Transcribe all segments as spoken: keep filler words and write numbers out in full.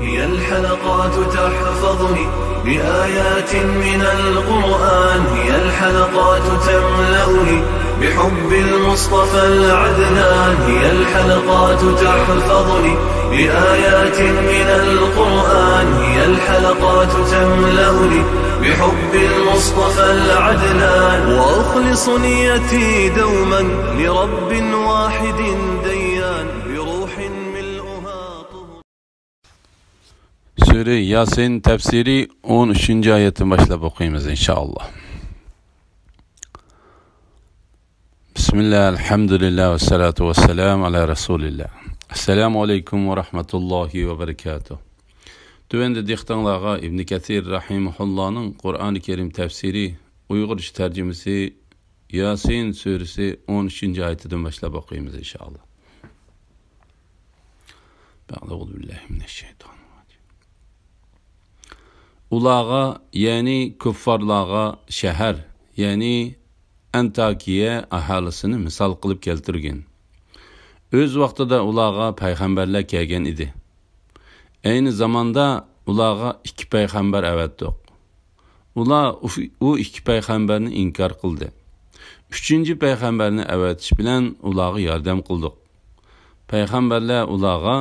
هي الحلقات تحفظني بآيات من القرآن، هي الحلقات تملأني بحب المصطفى العدنان، هي الحلقات تحفظني بآيات من القرآن، هي الحلقات تملأني بحب المصطفى العدنان، وأخلص نيتي دوما لرب واحد ديان، بروح ملؤها طهر. سۈرە ياسىن تەپسىرى ئون ئۈچىنچى ئايەتتىن باشلاپ ئوقۇيمىز، ئىنشائاللا. بىسمىللا، ئەلھەمدۇلىللا، ۋەسسالاتۇ ۋەسسالامۇ ئەلا رەسۇلىللا. ئەسسالامۇ ئەلەيكۇم ۋە رەھمەتۇللاھى ۋە بەرىكاتۇھ. تۆۋەندە دىققىتىڭلارغا ئىبنى كەسىر رەھىمەھۇللانىڭ قۇرئانى كەرىم تەپسىرى، ئۇيغۇرچە تەرجىمىسى، ياسىن سۈرىسى ئون ئۈچىنچى ئايىتىدىن باشلاپ ئوقۇيمىز، ئىنشائاللا. ئۇلارغا، يەنى كۇففارلارغا شەھەر، يەنى ئەنتاكىيە ئاھالىسىنى مىسال قىلىپ كەلتۈرگىن. ئۆز ۋاقتىدا ئۇلارغا پەيغەمبەرلەر كەلگەن ئىدى. ئەينى زاماندا ئۇلارغا ئىككى پەيغەمبەر ئەۋەتتۇق. ئۇلار ئۇ، ئۇ ئىككى پەيغەمبەرنى ئىنكار قىلدى. ئۈچىنچى پەيغەمبەرنى ئەۋەتىش بىلەن ئۇلارغا ياردەم قىلدۇق. پەيغەمبەرلەر ئۇلارغا،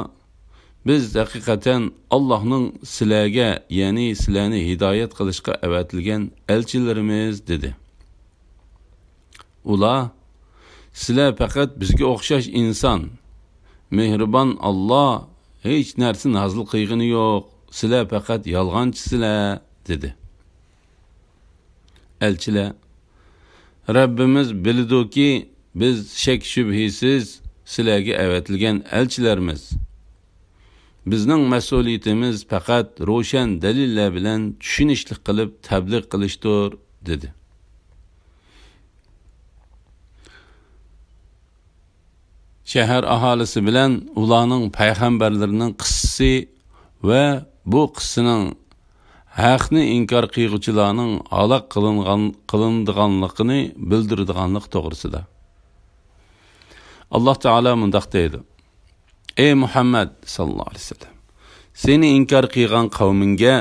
«بىز ھەقىقەتەن ئاللاھنىڭ سىلەرگە، يەنى سىلەرنى ھىدايەت قىلىشقا ئەۋەتىلگەن ئەلچىلىرىمىز» دېدى. ئۇلار، «سىلەر پەقەت بىزگە ئوخشاش ئىنسان. مېھرىبان ئاللا ھېچ نەرسە نازىل قىلغىنى يوق. سىلەر پەقەت يالغانچىسىلەر» دېدى. ئەلچىلەر، «رەببىمىز بىلىدۇكى، بىز شەك-شۈبھىسىز سىلەرگە ئەۋەتىلگەن ئەلچىلەرمىز. بىزنىڭ مەسئۇلىيىتىمىز پەقەت روشەن دەلىللەر بىلەن چۈشىنىشلىك قىلىپ تەبلىغ قىلىشتۇر» دېدى. شەھەر ئاھالىسى بىلەن ئۇلارنىڭ پەيغەمبەرلىرىنىڭ قىسسىسى ۋە بۇ قىسسىنىڭ ھەقنى ئىنكار قىلغۇچىلارنىڭ ھالاك قىلىنغان، قىلىنىدىغانلىقىنى بىلدۈرىدىغانلىق توغرىسىدا. ئاللاھ تائالا مۇنداق دەيدۇ: «ئەي مۇھەممەد ساللاللاھۇ ئەلەيھى ۋەسەللەم، سېنى ئىنكار قىلغان قەۋمىڭگە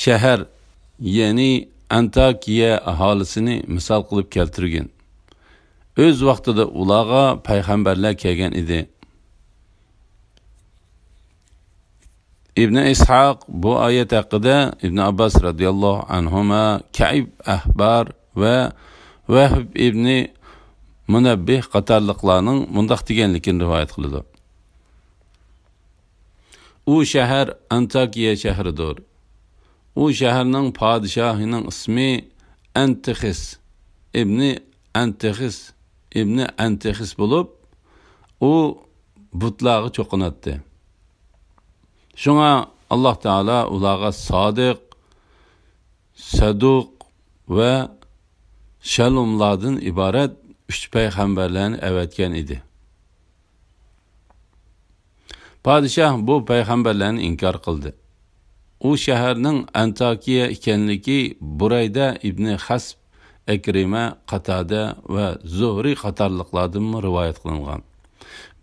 شەھەر، يەنى ئەنتاكىيە ئاھالىسىنى مىسال قىلىپ كەلتۈرگىن. ئۆز ۋاقتىدا ئۇلارغا پەيغەمبەرلەر كەلگەن ئىدى.» ئىبنى ئىسھاق بۇ ئايەت ھەققىدە ئىبنى ئابباس رەزىياللاھۇ ئەنھۇما، كەئب ئەھبار ۋە ۋەھب ئىبنى مۇنەببىھ قاتارلىقلارنىڭ مۇنداق دېگەنلىكىنى رىۋايەت قىلىدۇ: «ئۇ شەھەر ئانتاكىيە شەھىرىدۇر. ئۇ شەھەرنىڭ پادىشاھىنىڭ ئىسمى ئەنتىخىس ئىبنى ئەنتىخىس ئىبنى ئەنتىخىس بولۇپ، ئۇ بۇتلارغا چوقۇناتتى. شۇڭا ئاللاھ تائالا ئۇلارغا سادىق، سەدۇق ۋە شەلۇملاردىن ئىبارەت ئۈچ پەيغەمبەرلەرنى ئەۋەتكەن ئىدى.» پادىشاھ بۇ پەيغەمبەرلەرنى ئىنكار قىلدى. ئۇ شەھەرنىڭ ئەنتاكىيە ئىكەنلىكى بۇرەيدە ئىبنى خەسب، ئەكرىمە، قاتادە ۋە زۇھرى قاتارلىقلاردىنمۇ رىۋايەت قىلىنغان.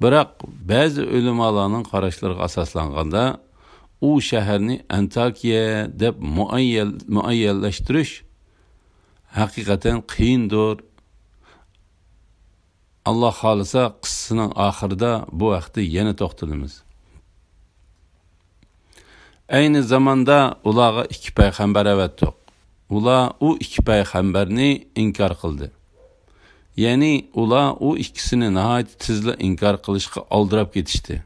بىراق، بەزى ئۆلىمالارنىڭ قاراشلىرىغا ئاساسلانغاندا، ئۇ شەھەرنى ئەنتاكىيە دەپ مۇئەييەن-، مۇئەييەنلەشتۈرۈش ھەقىقەتەن قىيىندۇر. ئاللاھ خالىسا، قىسسىنىڭ ئاخىرىدا بۇ ھەقتە يەنە توختىلىمىز. ئەينى زاماندا ئۇلارغا ئىككى پەيغەمبەر ئەۋەتتۇق. ئۇلار ئۇ ئىككى پەيغەمبەرنى ئىنكار قىلدى. يەنى ئۇلار ئۇ ئىككىسىنى ناھايىتى تېزلا ئىنكار قىلىشقا ئالدىراپ كېتىشتى.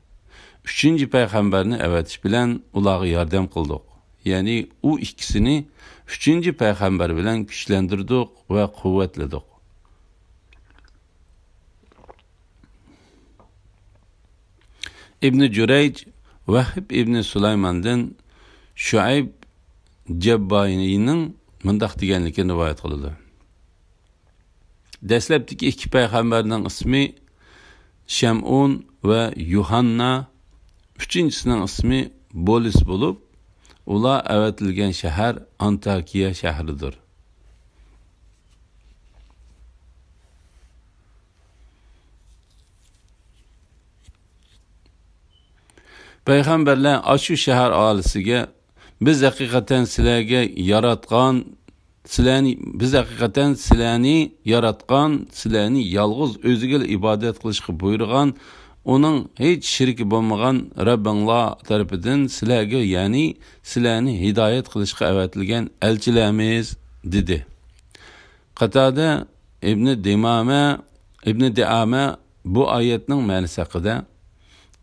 ئۈچىنچى پەيغەمبەرنى ئەۋەتىش بىلەن ئۇلارغا ياردەم قىلدۇق. يەنى ئۇ ئىككىسىنى ئۈچىنچى پەيغەمبەر بىلەن كۈچلەندۈردۇق ۋە قۇۋۋەتلىدۇق. ئىبنى جۇرەيج ۋەھب ئىبنى سۇلايماندىن شۇئەيب جەببائىنىڭ مۇنداق دېگەنلىكىنى رىۋايەت قىلىدۇ: دەسلەپتىكى ئىككى پەيغەمبەرنىڭ ئىسمى شەمئۇن ۋە يۇھاننا، ئۈچىنچىسىنىڭ ئىسمى بولىس بولۇپ، ئۇلار ئەۋەتىلگەن شەھەر ئانتاكىيە شەھىرىدۇر. پەيغەمبەرلەر ئاشۇ شەھەر ئاھالىسىگە، بىز ھەقىقەتەن سىلەرگە ياراتقان، سىلەرنى، بىز ھەقىقەتەن سىلەرنى ياراتقان، سىلەرنى يالغۇز ئۆزىگىلا ئىبادەت قىلىشقا بۇيرۇغان، ئۇنىڭ ھېچ شېرىكى بولمىغان رەببىڭلار تەرىپىدىن سىلەرگە، يەنى سىلەرنى ھىدايەت قىلىشقا ئەۋەتىلگەن ئەلچىلەرمىز، دېدى. قاتادە ئىبنى دىمامە، ئىبنى دىئامە بۇ ئايەتنىڭ مەنىسى ھەققىدە،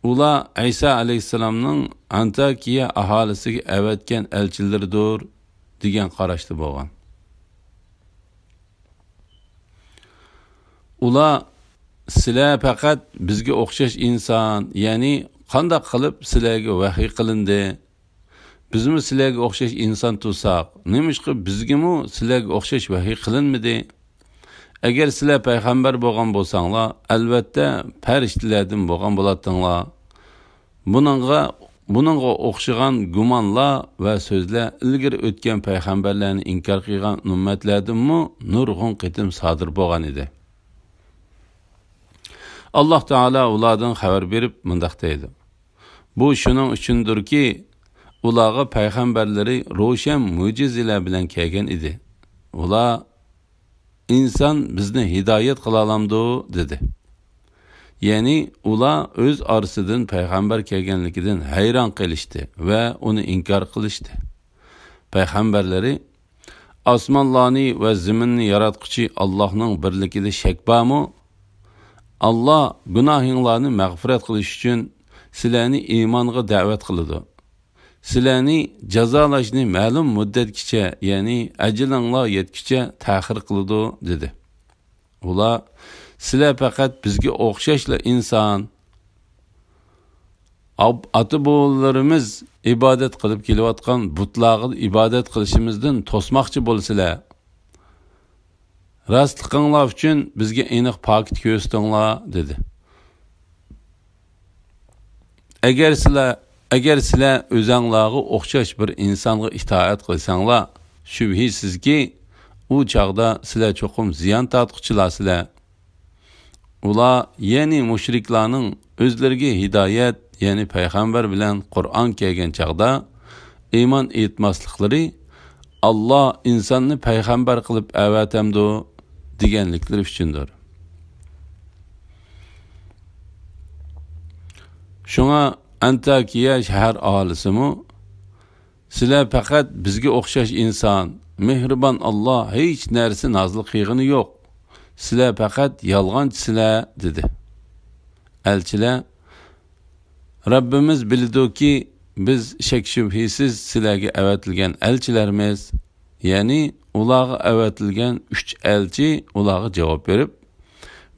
ئۇلار ئەيسا ئەلەيھىسسالامنىڭ ئانتاكىيە ئاھالىسىگە ئەۋەتكەن ئەلچىلىرىدۇر، دېگەن قاراشتا بولغان. ئۇلار، سىلەر پەقەت بىزگە ئوخشاش ئىنسان، يەنى قانداق قىلىپ سىلەرگە ۋەھىي قىلىندى؟ بىزمۇ سىلەرگە ئوخشاش ئىنسان تۇرساق، نېمىشقا بىزگىمۇ سىلەرگە ئوخشاش ۋەھىي قىلىنمىدى؟ ئەگەر سىلەر پەيغەمبەر بولغان بولساڭلار، ئەلۋەتتە پەرىشتىلەردىن بولغان بولاتتىڭلار. بۇنىڭغا، بۇنىڭغا ئوخشىغان گۇمانلار ۋە سۆزلەر ئىلگىرى ئۆتكەن پەيغەمبەرلەرنى ئىنكار قىلغان ئۈممەتلەردىنمۇ نۇرغۇن قېتىم سادىر بولغان ئىدى. ئاللاھ تائالا ئۇلاردىن خەۋەر بېرىپ مۇنداق دەيدۇ: بۇ شۇنىڭ ئۈچۈندۇركى، ئۇلارغا پەيغەمبەرلىرى روشەن مۆجىزىلەر بىلەن كەلگەن ئىدى. ئۇلار، ئىنسان بىزنى ھىدايەت قىلالامدۇ؟ دېدى. يەنى ئۇلار ئۆز ئارىسىدىن پەيغەمبەر كەلگەنلىكىدىن ھەيران قېلىشتى ۋە ئۇنى ئىنكار قىلىشتى. پەيغەمبەرلىرى، ئاسمانلارنى ۋە زېمىننى ياراتقۇچى ئاللاھنىڭ بىرلىكىدە شەك بارمۇ؟ ئاللاھ گۇناھىڭلارنى مەغپىرەت قىلىش ئۈچۈن سىلەرنى ئىمانغا دەۋەت قىلىدۇ. سىلەرنى جازالاشنى مەلۇم مۇددەتكىچە، يەنى ئەجىلىڭلار يەتكۈچە تەخىر قىلىدۇ، دېدى. ئۇلار، سىلەر پەقەت بىزگە ئوخشاشلا ئىنسان. ئاب-، ئاتا-بوۋىلىرىمىز ئىبادەت قىلىپ كېلىۋاتقان بۇتلارغا ئىبادەت قىلىشىمىزدىن توسماقچى بولىسىلەر. راستلىقىڭلار ئۈچۈن بىزگە ئېنىق پاكىت كۆرسىتىڭلار، دېدى. ئەگەر سىلەر، ئەگەر سىلەر ئۆزەڭلارغا ئوخشاش بىر ئىنسانغا ئىتائەت قىلساڭلار، شۈبھىسىزكى، ئۇ چاغدا سىلەر چوقۇم زىيان تارتقۇچىلارسىلەر. ئۇلار، يەنى مۇشرىكلارنىڭ ئۆزلىرىگە ھىدايەت، يەنى پەيغەمبەر بىلەن قۇرئان كەلگەن چاغدا ئىمان ئېيتماسلىقلىرى، ئاللاھ ئىنساننى پەيغەمبەر قىلىپ ئەۋەتەمدۇ؟ دېگەنلىكلىرى ئۈچۈندۇر. شۇڭا ئەنتاكىيە شەھەر ئاھالىسىمۇ، سىلەر پەقەت بىزگە ئوخشاش ئىنسان، مېھرىبان ئاللاھ ھېچ نەرسە نازىل قىلغىنى يوق. سىلەر پەقەت يالغانچىسىلەر، دېدى. ئەلچىلەر، رەببىمىز بىلىدۇكى، بىز شەك-شۈبھىسىز سىلەرگە ئەۋەتىلگەن ئەلچىلەرمىز. يەنى ئۇلارغا ئەۋەتىلگەن ئۈچ ئەلچى ئۇلارغا جاۋاب بېرىپ،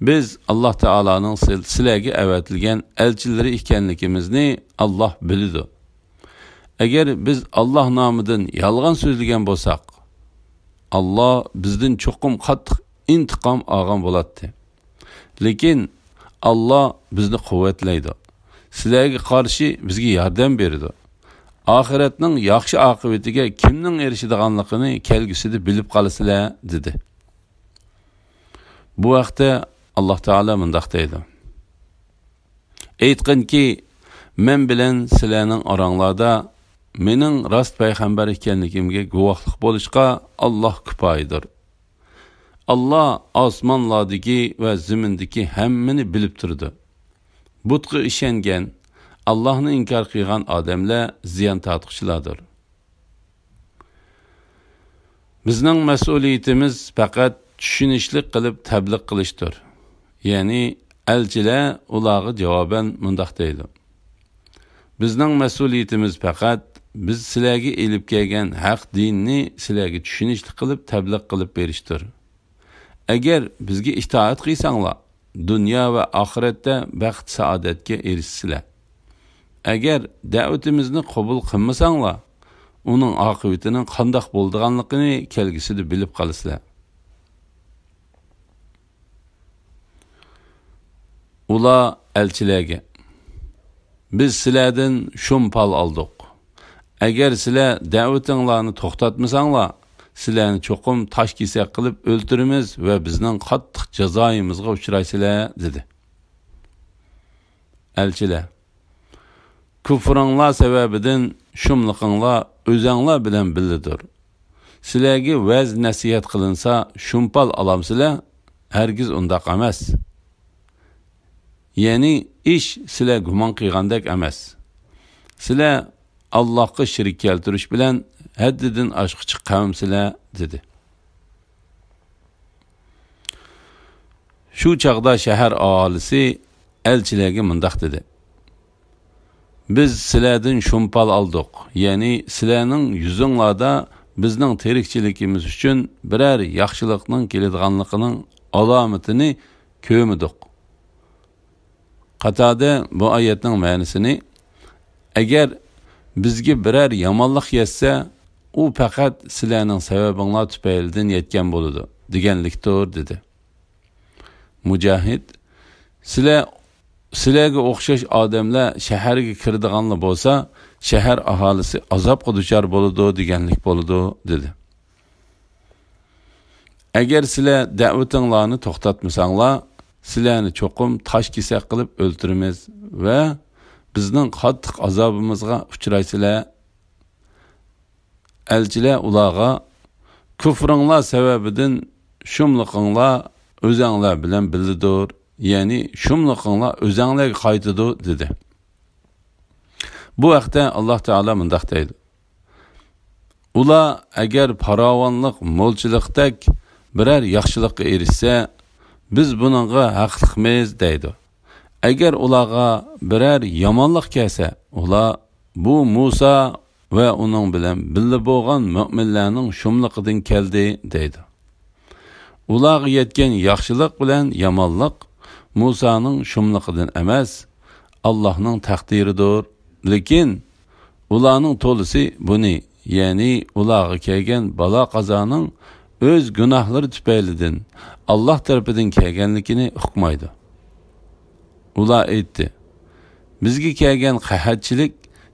بىز ئاللاھ تائالانىڭ سىل-، سىلەرگە ئەۋەتىلگەن ئەلچىلىرى ئىكەنلىكىمىزنى ئاللاھ بىلىدۇ. ئەگەر بىز ئاللاھ نامىدىن يالغان سۆزلىگەن بولساق، ئاللاھ بىزدىن چوقۇم قاتتىق ئىنتىقام ئالغان بولاتتى. لېكىن ئاللاھ بىزنى قۇۋۋەتلەيدۇ. سىلەرگە قارشى بىزگە ياردەم بېرىدۇ. ئاخىرەتنىڭ ياخشى ئاقىۋىتىگە كىمنىڭ ئېرىشىدىغانلىقىنى كەلگۈسىدە بىلىپ قالىسىلەر، دېدى. بۇ ھەقتە ئاللاھ تائالا مۇنداق دەيدۇ: ئېيتقىنكى، مەن بىلەن سىلەرنىڭ ئاراڭلاردا مېنىڭ راست پەيغەمبەر ئىكەنلىكىمگە گۇۋاھلىق بولۇشقا ئاللاھ كۇپايىدۇر. ئاللاھ ئاسمانلاردىكى ۋە زېمىندىكى ھەممىنى بىلىپ تۇرىدۇ. بۇتقا ئىشەنگەن، ئاللاھنى ئىنكار قىلغان ئادەملەر زىيان تارتقۇچىلاردۇر. بىزنىڭ مەسئۇلىيىتىمىز پەقەت چۈشىنىشلىك قىلىپ تەبلىغ قىلىشتۇر. يەنى ئەلچىلەر ئۇلارغا جاۋابەن مۇنداق دەيدۇ: بىزنىڭ مەسئۇلىيىتىمىز پەقەت بىز سىلەرگە ئېلىپ كەلگەن ھەق دىننى سىلەرگە چۈشىنىشلىك قىلىپ تەبلىغ قىلىپ بېرىشتۇر. ئەگەر بىزگە ئىتائەت قىلساڭلار، دۇنيا ۋە ئاخىرەتتە بەخت-سائادەتكە ئېرىشىسىلەر. ئەگەر دەۋىتىمىزنى قوبۇل قىلمىساڭلار، ئۇنىڭ ئاقىۋىتىنىڭ قانداق بولىدىغانلىقىنى كەلگۈسىدە بىلىپ قالىسىلەر. ئۇلار ئەلچىلەرگە، بىز سىلەردىن شۇم پال ئالدۇق. ئەگەر سىلەر دەۋىتىڭلارنى توختاتمىساڭلار، سىلەرنى چوقۇم تاش كېسەك قىلىپ ئۆلتۈرىمىز ۋە بىزنىڭ قاتتىق جازايىمىزغا ئۇچرايسىلەر، دېدى. ئەلچىلەر، كۇفرۇڭلار سەۋەبىدىن شۇملۇقۇڭلار ئۆزەڭلار بىلەن بىللىدۇر. سىلەرگە ۋەز-نەسىھەت قىلىنسا، شۇمپال ئالامسىلەر؟ ھەرگىز ئۇنداق ئەمەس. يەنى ئىش سىلەر گۇمان قىلغاندەك ئەمەس. سىلەر ئاللاھقا شېرىك كەلتۈرۈش بىلەن ھەددىدىن ئاشقۇچى قەۋمسىلەر، دېدى. شۇ چاغدا شەھەر ئاھالىسى ئەلچىلەرگە مۇنداق دېدى: بىز سىلەردىن شۇمپال ئالدۇق، يەنى سىلەرنىڭ يۈزۈڭلاردا بىزنىڭ تىرىكچىلىكىمىز ئۈچۈن بىرەر ياخشىلىقنىڭ كېلىدىغانلىقىنىڭ ئالامىتىنى كۆرمىدۇق. قاتادە بۇ ئايەتنىڭ مەنىسىنى، ئەگەر بىزگە بىرەر يامانلىق يەتسە، ئۇ پەقەت سىلەرنىڭ سەۋەبىڭلار تۈپەيلىدىن يەتكەن بولىدۇ، دېگەنلىكتۇر، دېدى. مۇجاھىد، سىلەر، سىلەرگە ئوخشاش ئادەملەر شەھەرگە كىرىدىغانلا بولسا، شەھەر ئاھالىسى ئازابقا دۇچار بولىدۇ، دېگەنلىك بولىدۇ، دېدى. ئەگەر سىلەر دەۋىتىڭلارنى توختاتمىساڭلار، سىلەرنى چوقۇم تاش كېسەك قىلىپ ئۆلتۈرىمىز ۋە بىزنىڭ قاتتىق ئازابىمىزغا ئۇچرايسىلەر. ئەلچىلەر ئۇلارغا، كۇفرۇڭلار سەۋەبىدىن شۇملۇقۇڭلار ئۆزەڭلار بىلەن بىللىدۇر، يەنى شۇملۇقۇڭلار ئۆزەڭلارغا قايتىدۇ، دېدى. بۇ ھەقتە ئاللاھ تائالا مۇنداق دەيدۇ: ئۇلار ئەگەر پاراۋانلىق، مولچىلىقتەك بىرەر ياخشىلىققا ئېرىشسە، بىز بۇنىڭغا ھەقلىقمىز، دەيدۇ. ئەگەر ئۇلارغا بىرەر يامانلىق كەلسە، ئۇلار، بۇ مۇسا ۋە ئۇنىڭ بىلەن بىللە بولغان مۆمىنلەرنىڭ شۇملۇقىدىن كەلدى، دەيدۇ. ئۇلارغا يەتكەن ياخشىلىق بىلەن يامانلىق مۇسانىڭ شۇملۇقىدىن ئەمەس، ئاللاھنىڭ تەقدىرىدۇر. لېكىن ئۇلارنىڭ تولىسى بۇنى، يەنى ئۇلارغا كەلگەن بالا-قازانىڭ ئۆز گۇناھلىرى تۈپەيلىدىن ئاللاھ تەرىپىدىن كەلگەنلىكىنى ئۇقمايدۇ. ئۇلار ئېيتتى: بىزگە كەلگەن قەھەتچىلىك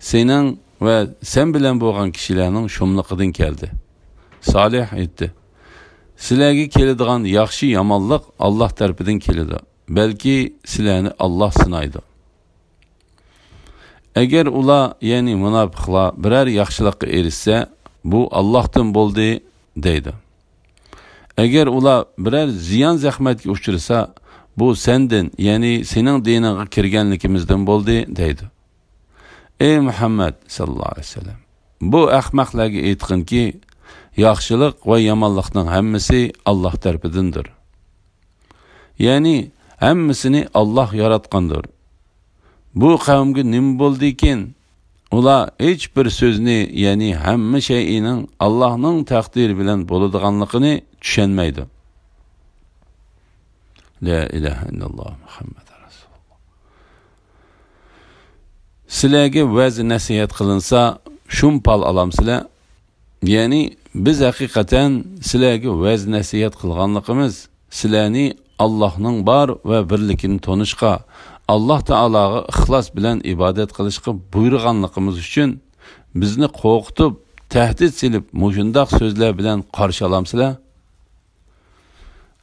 سېنىڭ ۋە سەن بىلەن بولغان كىشىلەرنىڭ شۇملۇقىدىن كەلدى. سالىھ ئېيتتى: سىلەرگە كېلىدىغان ياخشى-يامانلىق ئاللاھ تەرىپىدىن كېلىدۇ. بەلكى سىلەرنى ئاللاھ سىنايدۇ. ئەگەر ئۇلار، يەنى مۇناپىقلار، بىرەر ياخشىلىققا ئېرىشسە، بۇ ئاللاھتىن بولدى، دەيدۇ. ئەگەر ئۇلار بىرەر زىيان-زەخمەتكە ئۇچرىسا، بۇ سەندىن، يەنى سېنىڭ دىنىڭغا كىرگەنلىكىمىزدىن بولدى، دەيدۇ. ئەي مۇھەممەد ساللاللاھۇ ئەلەيھى ۋەسەللەم، بۇ ئەخمەقلەرگە ئېيتقىنكى، ياخشىلىق ۋە يامانلىقنىڭ ھەممىسى ئاللاھ تەرىپىدىندۇر. يەنى ھەممىسىنى ئاللاھ ياراتقاندۇر. بۇ قەۋمگە نېمە بولدىكىن؟ ئۇلار ھېچ بىر سۆزنى، يەنى ھەممە شەيئىنىڭ ئاللاھنىڭ تەقدىرى بىلەن بولىدىغانلىقىنى چۈشەنمەيدۇ. لا ئىلاھە ئىللاللاھ مۇھەممەد رەسۇلۇللاھ. سىلەرگە ۋەز-نەسىھەت قىلىنسا، شۇمپال ئالامسىلەر؟ يەنى بىز ھەقىقەتەن سىلەرگە ۋەز-نەسىھەت قىلغانلىقىمىز، سىلەرنى ئاللاھنىڭ بار ۋە بىرلىكىنى تونۇشقا، ئاللاھ تائالاغا ئىخلاس بىلەن ئىبادەت قىلىشقا بۇيرۇغانلىقىمىز ئۈچۈن بىزنى قورقۇتۇپ، تەھدىت سېلىپ، مۇشۇنداق سۆزلەر بىلەن قارشى ئالامسىلەر؟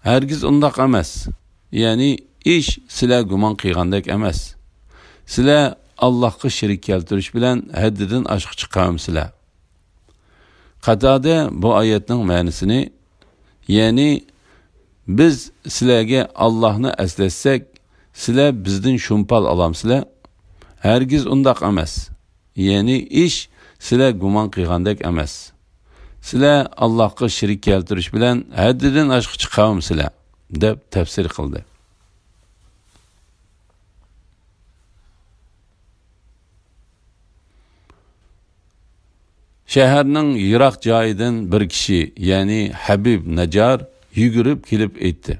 ھەرگىز ئۇنداق ئەمەس. يەنى ئىش سىلەر گۇمان قىلغاندەك ئەمەس. سىلەر ئاللاھقا شېرىك كەلتۈرۈش بىلەن ھەددىدىن ئاشقۇچى قەۋمسىلەر. قاتادە بۇ ئايەتنىڭ مەنىسىنى، يەنى بىز سىلەرگە ئاللاھنى ئەسلەتسەك، سىلەر بىزدىن شۇمپال ئالامسىلەر؟ ھەرگىز ئۇنداق ئەمەس. يەنى ئىش سىلەر گۇمان قىلغاندەك ئەمەس. سىلەر ئاللاھقا شېرىك كەلتۈرۈش بىلەن ھەددىدىن ئاشقۇچى قەۋمسىلەر، دەپ تەپسىر قىلدى. شەھەرنىڭ يىراق جايىدىن بىر كىشى، يەنى ھەبىب نەججار يۈگۈرۈپ كېلىپ ئېيتتى: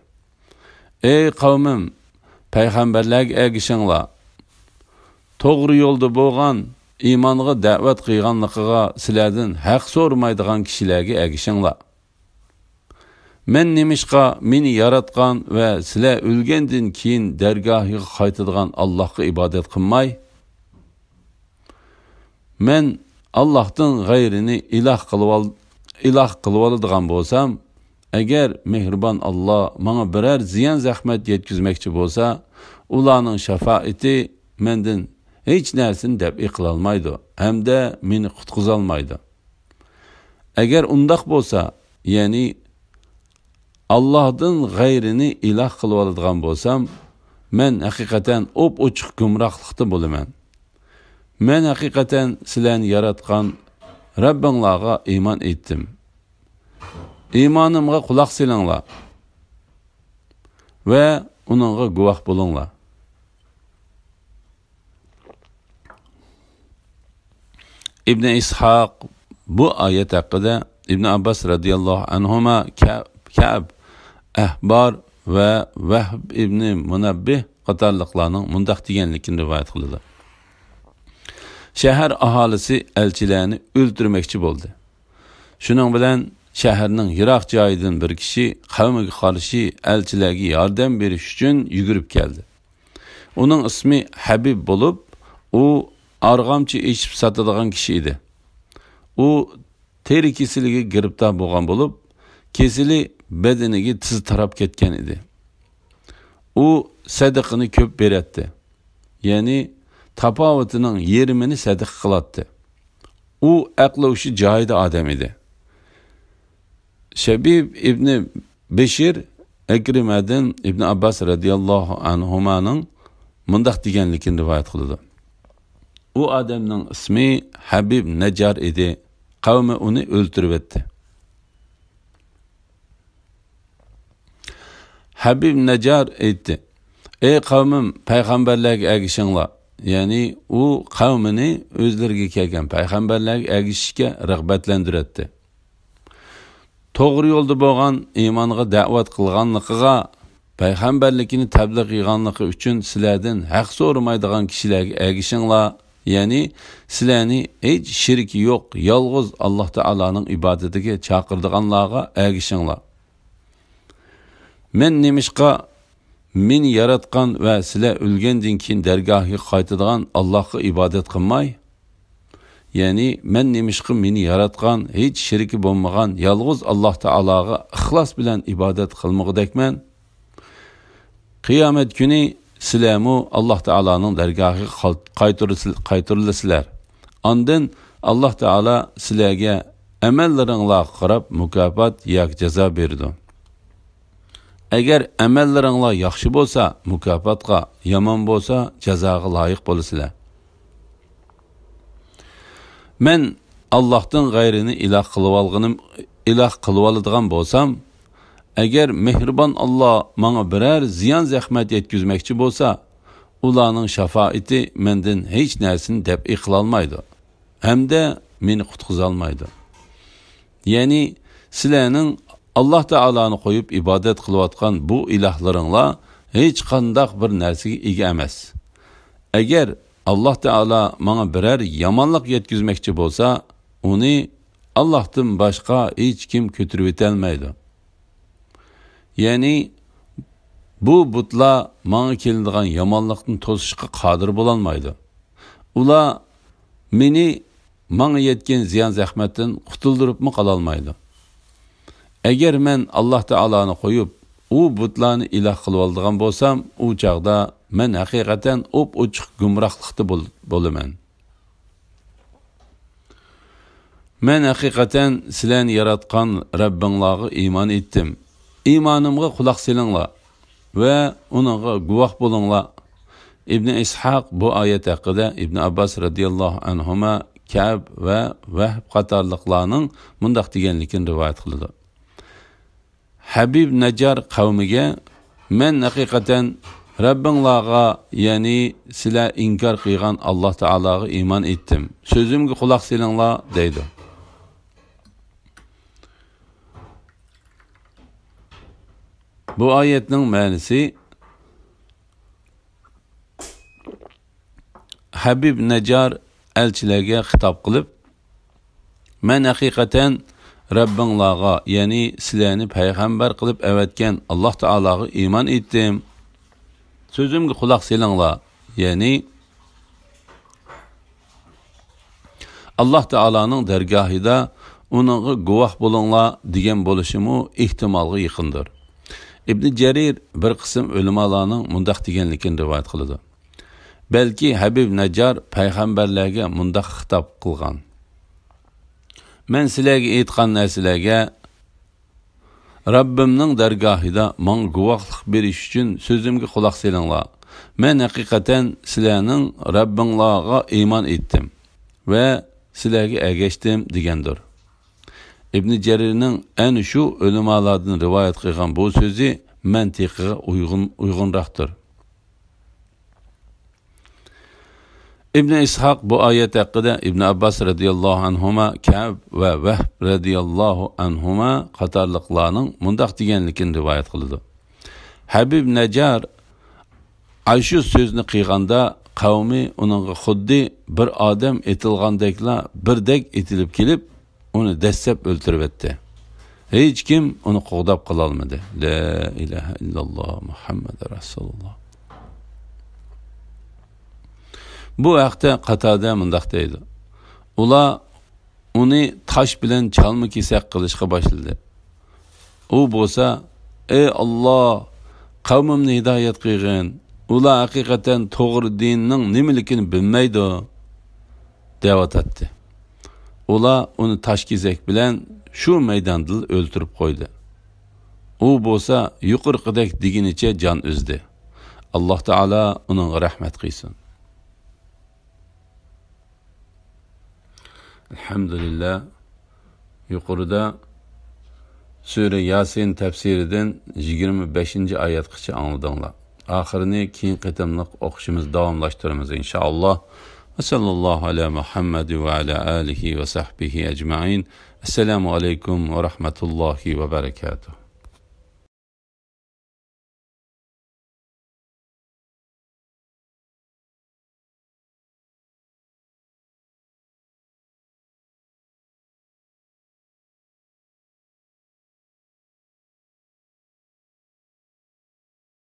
ئەي قەۋمىم، پەيغەمبەرلەرگە ئەگىشىڭلار. توغرا يولدا بولغان، ئىمانغا دەۋەت قىلغانلىقىغا سىلەردىن ھەق سورىمايدىغان كىشىلەرگە ئەگىشىڭلار. مەن نېمىشقا مېنى ياراتقان ۋە سىلەر ئۆلگەندىن كېيىن دەرگاھىغا قايتىدىغان ئاللاھقا ئىبادەت قىلماي، مەن ئاللاھتىن غەيرىنى ئىلاھ قىلىۋال-، ئىلاھ قىلىۋالىدىغان بولسام، ئەگەر مېھرىبان ئاللاھ ماڭا بىرەر زىيان-زەخمەت يەتكۈزمەكچى بولسا، ئۇلارنىڭ شاپائىتى مەندىن ھېچ نەرسىنى دەپئى قىلالمايدۇ ھەمدە مېنى قۇتقۇزالمايدۇ. ئەگەر ئۇنداق بولسا، يەنى ئاللاھدىن غەيرىنى ئىلاھ قىلىۋالىدىغان بولسام، مەن ھەقىقەتەن ئوپئوچۇق گۇمراھلىقتا بولىمەن. مەن ھەقىقەتەن سىلەرنى ياراتقان رەببىڭلارغا ئىمان ئېيتتىم. ئىمانىمغا قۇلاق سېلىڭلار ۋە ئۇنىڭغا گۇۋاھ بولۇڭلار. ئىبنى ئىسھاق بۇ ئايەت ھەققىدە ئىبنى ئابباس رەزىياللاھۇ ئەنھۇما، كە-، كەب، ئەھبار ۋە ۋەھب ئىبنى مۇنەببىھ قاتارلىقلارنىڭ مۇنداق دېگەنلىكىنى رىۋايەت قىلىدۇ. شەھەر ئاھالىسى ئەلچىلەرنى ئۆلتۈرمەكچى بولدى. شۇنىڭ بىلەن شەھەرنىڭ يىراق جايىدىن بىر كىشى قەۋمىگە قارشى ئەلچىلەرگە ياردەم بېرىش ئۈچۈن يۈگۈرۈپ كەلدى. ئۇنىڭ ئىسمى ھەبىب بولۇپ، ئۇ ئارغامچا ئېچىپ ساتىدىغان كىشى ئىدى. ئۇ تېرە كېسىلىگە گىرىپتار بولغان بولۇپ، كېسىلى بەدىنىگە تېز تاراپ كەتكەن ئىدى. ئۇ سەدىقىنى كۆپ بېرەتتى. يەنى تاپاۋىتىنىڭ يېرىمىنى سەدىقە قىلاتتى. ئۇ ئەقلى ھوشى جايىدا ئادەم ئىدى. شەبىب ئىبنى بېشىر ئەكرىمەدىن ئىبنى ئابباس رەزىياللاھۇ ئەنھۇمانىڭ مۇنداق دېگەنلىكىنى رىۋايەت قىلىدۇ. ئۇ ئادەمنىڭ ئىسمى ھەبىب نەججار ئىدى. قەۋمى ئۇنى ئۆلتۈرۈۋەتتى. ھەبىب نەججار ئېيتتى: «ئەي قەۋمىم، پەيغەمبەرلەرگە ئەگىشىڭلار.» يەنى ئۇ قەۋمىنى ئۆزلىرىگە كەلگەن پەيغەمبەرلەرگە ئەگىشىشكە رىغبەتلەندۈرەتتى. توغرا يولدا بولغان، ئىمانغا دەۋەت قىلغانلىقىغا، پەيغەمبەرلىكىنى تەبلىغ قىلغانلىقى ئۈچۈن سىلەردىن ھەق سورىمايدىغان كىشىلەرگە ئەگىشىڭلار، يەنى سىلەرنى ھېچ شېرىكى يوق، يالغۇز ئاللاھ تائالانىڭ ئىبادىتىگە چاقىرىدىغانلارغا ئەگىشىڭلار. مەن نېمىشقا مېنى ياراتقان ۋە سىلەر ئۆلگەندىن كېيىن دەرگاھىغا قايتىدىغان ئاللاھقا ئىبادەت قىلماي؟ يەنى مەن نېمىشقا مېنى ياراتقان، ھېچ شېرىكى بولمىغان يالغۇز ئاللاھ تائالاغا ئىخلاس بىلەن ئىبادەت قىلمىغۇدەكمەن؟ قىيامەت كۈنى سىلەرمۇ ئاللاھ تائالانىڭ دەرگاھىغا قال-، قايتۇرۇلىسىل-، قايتۇرۇلىسىلەر. ئاندىن ئاللاھ تائالا سىلەرگە ئەمەللىرىڭلارغا قاراپ مۇكاپات ياكى جازا بېرىدۇ. ئەگەر ئەمەللىرىڭلار ياخشى بولسا، مۇكاپاتقا، يامان بولسا، جازاغا لايىق بولىسىلەر. مەن ئاللاھتىن غەيرىنى ئىلاھ قىلىۋالغىنىم، ئىلاھ قىلىۋالىدىغان بولسام، ئەگەر مېھرىبان ئاللاھ ماڭا بىرەر زىيان-زەخمەت يەتكۈزمەكچى بولسا، ئۇلارنىڭ شاپائىتى مەندىن ھېچ نەرسىنى دەپئى قىلالمايدۇ ھەمدە مېنى قۇتقۇزالمايدۇ. يەنى سىلەرنىڭ ئاللاھ تائالانى قويۇپ ئىبادەت قىلىۋاتقان بۇ ئىلاھلىرىڭلار ھېچقانداق بىر نەرسىگە ئىگە ئەمەس. ئەگەر ئاللاھ تائالا ماڭا بىرەر يامانلىق يەتكۈزمەكچى بولسا، ئۇنى ئاللاھتىن باشقا ھېچكىم كۆتۈرۈۋېتەلمەيدۇ. يەنى بۇ بۇتلار ماڭا كېلىدىغان يامانلىقنى توسۇشقا قادىر بولالمايدۇ. ئۇلار مېنى ماڭا يەتكەن زىيان-زەخمەتتىن قۇتۇلدۇرۇپمۇ قالالمايدۇ. ئەگەر مەن ئاللاھ تائالانى قويۇپ، ئۇ بۇتلارنى ئىلاھ قىلىۋالىدىغان بولسام، ئۇ چاغدا مەن ھەقىقەتەن ئوپئوچۇق گۇمراھلىقتا بول-، بولىمەن. مەن ھەقىقەتەن سىلەرنى ياراتقان رەببىڭلارغا ئىمان ئېيتتىم. ئىمانىمغا قۇلاق سېلىڭلار ۋە ئۇنىڭغا گۇۋاھ بولۇڭلار. ئىبنى ئىسھاق بۇ ئايەت ھەققىدە ئىبنى ئابباس رەزىياللاھۇ ئەنھۇما، كەب ۋە ۋەھب قاتارلىقلارنىڭ مۇنداق دېگەنلىكىنى رىۋايەت قىلىدۇ. ھەبىب نەججار قەۋمىگە: «مەن ھەقىقەتەن رەببىڭلارغا، يەنى سىلەر ئىنكار قىلغان ئاللاھ تائالاغا ئىمان ئېيتتىم. سۆزۈمگە قۇلاق سېلىڭلار» دەيدۇ. بۇ ئايەتنىڭ مەنىسى، ھەبىب نەججار ئەلچىلەرگە خىتاب قىلىپ: «مەن ھەقىقەتەن رەببىڭلارغا، يەنى سىلەرنى پەيغەمبەر قىلىپ ئەۋەتكەن ئاللاھ تائالاغا ئىمان ئېيتتىم. سۆزۈمگە قۇلاق سېلىڭلار، يەنى ئاللاھ تائالانىڭ دەرگاھىدا ئۇنىڭغا گۇۋاھ بولۇڭلار» دېگەن بولۇشىمۇ ئېھتىمالغا يېقىندۇر. ئىبنى جەرىر بىر قىسىم ئۆلىمالارنىڭ مۇنداق دېگەنلىكىنى رىۋايەت قىلىدۇ. بەلكى ھەبىب نەججار پەيغەمبەرلەرگە مۇنداق خىتاب قىلغان: مەن سىلەرگە ئېيتقان نەرسىلەرگە رەببىمنىڭ دەرگاھىدا ماڭا گۇۋاھلىق بېرىش ئۈچۈن سۆزۈمگە قۇلاق سېلىڭلار. مەن ھەقىقەتەن سىلەرنىڭ رەببىڭلارغا ئىمان ئېيتتىم ۋە سىلەرگە ئەگەشتىم، دېگەندۇر. ئىبنى جەرىرنىڭ ئەنە شۇ ئۆلىمالاردىن رىۋايەت قىلغان بۇ سۆزى مەنتىقىغا ئۇيغۇن، ئۇيغۇنراقتۇر. ئىبنى ئىسھاق بۇ ئايەت ھەققىدە ئىبنى ئابباس رەزىياللاھۇ ئەنھۇما، كەئب ۋە ۋەھب رەزىياللاھۇ ئەنھۇما قاتارلىقلارنىڭ مۇنداق دېگەنلىكىنى رىۋايەت قىلىدۇ. ھەبىب نەججار ئاشۇ سۆزنى قىلغاندا، قەۋمى ئۇنىڭغا خۇددى بىر ئادەم ئېتىلغاندەكلا بىردەك ئېتىلىپ كېلىپ، ئۇنى دەسسەپ ئۆلتۈرۈۋەتتى. ھېچكىم ئۇنى قوغداپ قالالمىدى. لا ئىلاھە ئىللاللا مۇھەممەد رەسۇلۇللا. بۇ ھەقتە قاتادە مۇنداق دەيدۇ: ئۇلار ئۇنى تاش بىلەن چالما-كېسەك قىلىشقا باشلىدى. ئۇ بولسا: «ئەي ئاللا، قەۋمىمنى ھىدايەت قىلغىن، ئۇلار ھەقىقەتەن توغرا دىننىڭ نېمىلىكىنى بىلمەيدۇ» دەۋاتاتتى. ئۇلار ئۇنى تاش-كېسەك بىلەن شۇ مەيداندىلا ئۆلتۈرۈپ قويدى. ئۇ بولسا يۇقىرىقىدەك دېگىنىچە جان ئۈزدى. ئاللا تائالا ئۇنىڭغا رەھمەت قىلسۇن. ئەلھەمدۇلىللا. يۇقىرىدا سۈرە ياسىن تەپسىرىدىن يىگىرمە بەشىنچى ئايەتقىچە ئاڭلىدىڭلار. ئاخىرىنى كېيىن قېتىملىق ئوقۇشىمىز داۋاملاشتۇرىمىز، ئىنشائاللا. ۋە ساللاللاھۇ ئەلا مۇھەممەد ۋە ئەلا ئالىھى ۋە سەھبىھى ئەجمەئىن. ئەسسالامۇ ئەلەيكۇم ۋە رەھمەتۇللاھى ۋە بەرەكاتۇھ.